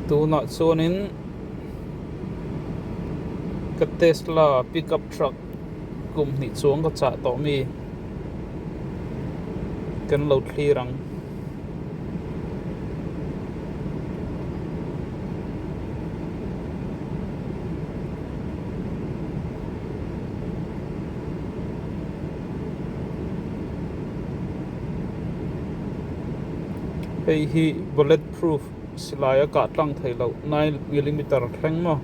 Tunah chuanin ka Tesla pickup truck kum hnih chuang ka chah tawh mi kan lo thlir ang. Hei hi bullet proof silai a kah tlang theih loh nine millimeter thleng maw.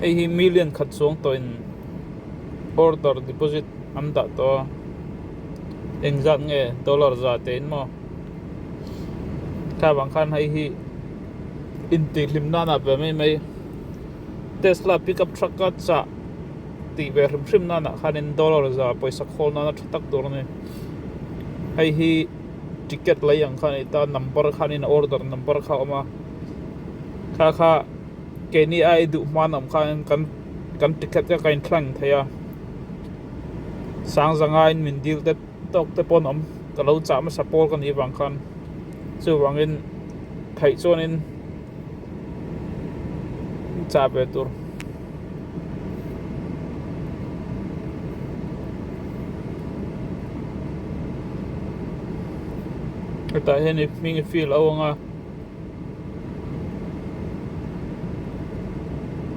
Hei hi million khat chuang tawhin order deposit an dah tawh a engzat nge dollar za tein maw kha vang khan hei hi intihhlim nan ah ve mai mai Tesla pickup truck a chah tih ve hrim hrim nan ah khanin dollar za pawisa khawl nana tha tak tur a ni hei hi ticket lei ang kha a ni ta number khanin order number kha a awm a kha kha keini ai duh hman awm khan kan kan ticket kha kan inthleng thei a sangzangain min dil te tawk te pawh an awm ka lo chah hmasa pawl ka nih vang khan chuvangin theih chuanin chah ve tur. Hetah hian i hming i fill ho ang a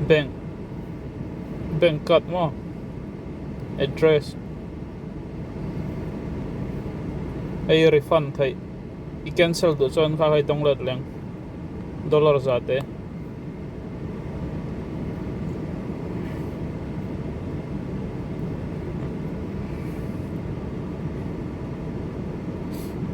bank bank card maw address hei refund theih i cancel duh chuan kha hei dawng let leng dollar za te.